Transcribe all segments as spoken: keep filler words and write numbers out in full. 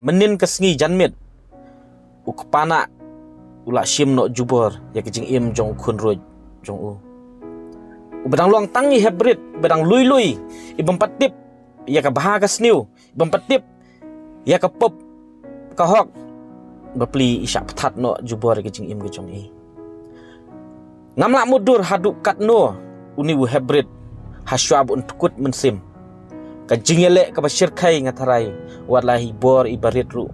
Mynnin ka sngi janmiet, u kpa na u la shim noh jubor ïa ka jingim jong u khun ruh jong u. U ba dang long tang i heprit, u ba dang lui lui, i bym pat tip ïa ka bha ka sniew, i bym pat tip ïa ka pop ka hok, bapli i shah pthat noh jubor ïa ka jingim ka jong i. Ngam lah mutdur haduh katno une u heprit ha shwa ba un tkut mynsiem. Ka jingïaleh kaba shyrkhei nga tharai, wat la i bor i barit ruh,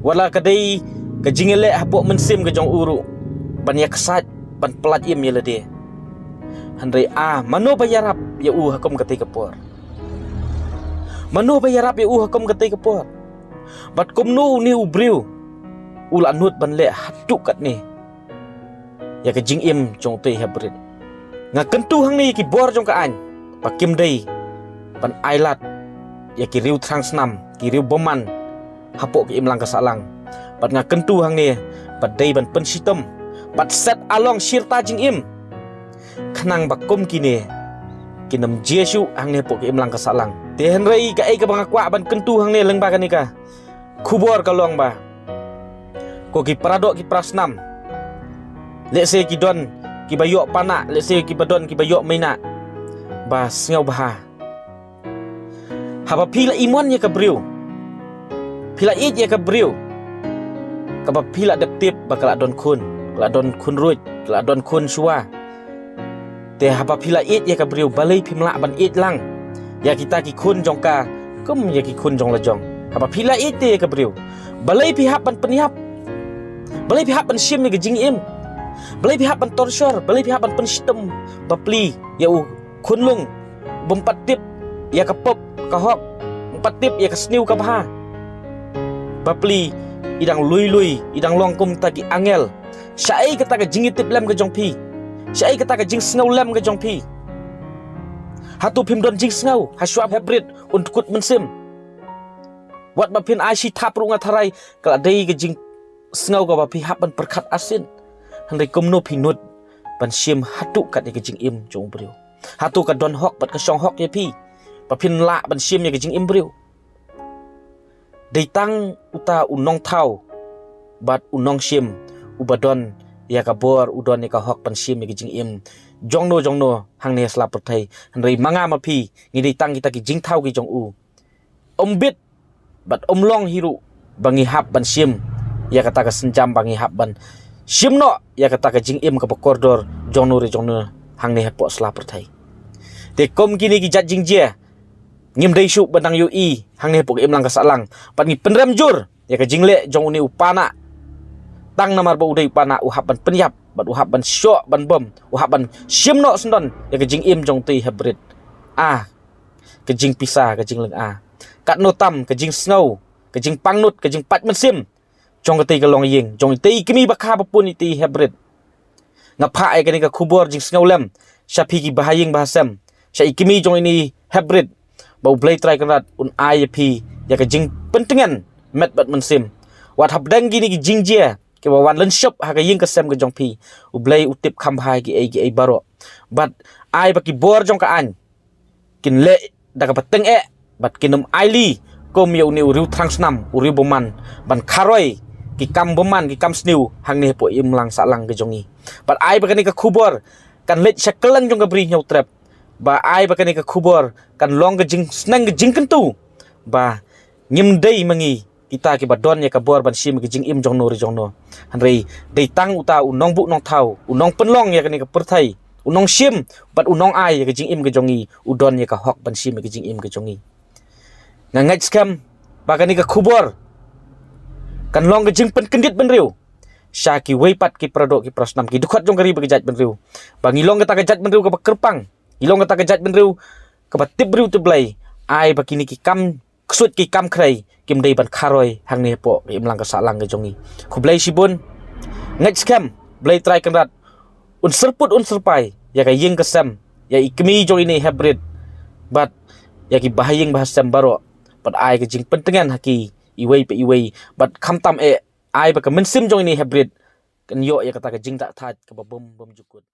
wat la ka dei ka jingïaleh hapoh mynsiem ka jong u ruh, ban ïa ksat, ban pynlait im ïa lade. Hynrei a mano ba ïarap ïa u ha kum katei ka por? Mano ba ïarap ïa u ha kum katei ka por? Bad kumno une u briew u la nud ban leh haduh katne ïa ka jingim jong utei heprit? Nga kyntu hangne ïa ki bor jong ka aiñ ba kim dei ban ailad ïa ki riew thrang snam, ki riew bymman hapoh ka imlang ka sahlang. Bad nga kyntu hangne ba dei ban pynshitom bad set along shirta jingim, khnang ba kum kine kin ym jia shuh hangne hapoh ka imlang ka sahlang. Te hynrei kaei kaba nga kwah ban kyntu hangne lyngba kane ka khubor ka long ba, ko ki paradoh ki parasnam, lehse ki don kiba ïoh pa na, lehse kiba don kiba ïoh mei na, ba sngewbha, haba phi la imon ïa ka briew, phi la ïeit ïa ka briew kaba phi la dep tip ba ka la don khun, ka la don khun ruh, ka la don khun shuwa. Te haba phi la ïeit ïa ka briew, balei phim lah ban ïeit lang ïa kita ki khun jong ka kum ïa ki khun jong la jong? Haba phi la ïeit te ïa ka briew, balei phi hap ban pynïap? Balei phi hap ban shim ïa ka jingim? Balei phi hap ban torture? Balei phi hap ban pynshitom bapli ïa u khunlung bym pat tip ïa ka pop ka hok, bym pat tip ïa ka sniew ka bha? Bapli i dang lui lui, i dang long kum ta ki angel. Shaei kata ka jingïatiplem ka jong phi? Shaei kata ka jingsngewlem ka jong phi? Hato phim don jingsngew ha shwa ba heprit un tkut mynsiem? Wat ba phin ai shi thap ruh nga tharai ka la dei ka jingsngew kaba phi hap ban pyrkhat arsien. Hynrei kumno phi nud ban shim haduh kat ïa ka jingim jong u briew? Hato ka don hok bad ka shong hok ïa phi ba phin lah ban shim ïa ka jingim briew? Dei tang uta u nongthaw bad u nongshim uba don ïa ka bor, u don ïa ka hok ban shim ïa ka jingim jongno jongno hangne ha sla pyrthei. Hynrei ma nga ma phi, ngi dei tang kita ki jingthaw ki jong u. Ym bit bad ym long hi ruh ba ngi hap ban shim ïa kata ka sienjam, ba ngi hap ban shim noh ïa kata ka jingim kaba kordor jongno re jongno hangne hapoh sla pyrthei. Te kum kine ki jait jingjia, ngim dei shuh ban dang ïohi hangne hapoh ka imlang ka sahlang. Bad ngi pynrem jur ïa ka jingleh jong une u pa na. Tang namar ba u dei u pa na, u hap ban pynïap bad u hap ban shoh ban bom, u hap ban shim noh syndon ïa ka jingim jong utei heprit. Ah, ka jingpisa, ka jinglynga, katno tam ka jingsngew, ka jingpangnud, ka jingpait mynsiem jong katei ka longïing, jong itei i kmie ba kha ba pun, itei i heprit. Nga phah ïa kane ka khubor jingsngewlem sha phi ki bahaïing bahasem, sha i kmie jong ine i heprit, ba U Blei Trai Kynrad un ai ïa phi ïa ka jingpyntngen met bad mynsiem. Wat hapdeng kine ki jingjia kiba wan lynshop ha ka ïing ka sem ka jong phi, U Blei u tip kham bha ïa kiei kiei baroh. Bad ai ba ki bor jong ka aiñ kin leh da kaba tyngeh bad kin ym ailad kum ïa une u riew thrang snam, u riew bymman, ban kharoi ki kam bymman, ki kam sniew hangne hapoh imlang sahlang ka jong ngi. Bad ai ba kane ka khubor kan leit sha kylleng jong ka Bri Hynñiewtrep. Ba ai ba kane ka khubor kan long ka jingsneng, ka jingkyntu ba ngim dei ma ngi kita kiba don ïa ka bor ban shim ïa ka jingim jongno re jongno. Hynrei dei tang uta u nongbuh nongthaw, u nongpynlong ïa kane ka pyrthei, u nongshim bad u nongai ïa ka jingim ka jong ngi, u don ïa ka hok ban shim ïa ka jingim ka jong ngi. Nga ngeit skhem ba kane ka khubor kan long ka jingpynkyndit bynriew sha kiwei pat ki paradoh ki parasnam, ki dkhot jong ka ri bad ka jaitbynriew, ba ngi long kata ka jaitbynriew kaba kyrpang, ngi long kata ka jaitbynriew kaba tip briew tip Blei. Ai ba kine ki kam ksuid, ki kam khrei kim dei ban kharoi hangne hapoh ka imlang ka sahlang ka jong ngi. Khublei shibun. Ngeit skhem Blei Trai Kynrad un syrpud un syrpai ïa ka ïing ka sem, ïa i kmie jong ine i heprit bad ïa ki bahaïing bahasem baroh. Bad ai ka jingpyntngen ha ki iwei pa iwei, bad khamtam eh ai ba ka mynsiem jong ine i heprit kan ïoh ïa kata ka jingdah thait kaba bym, bym ju kut.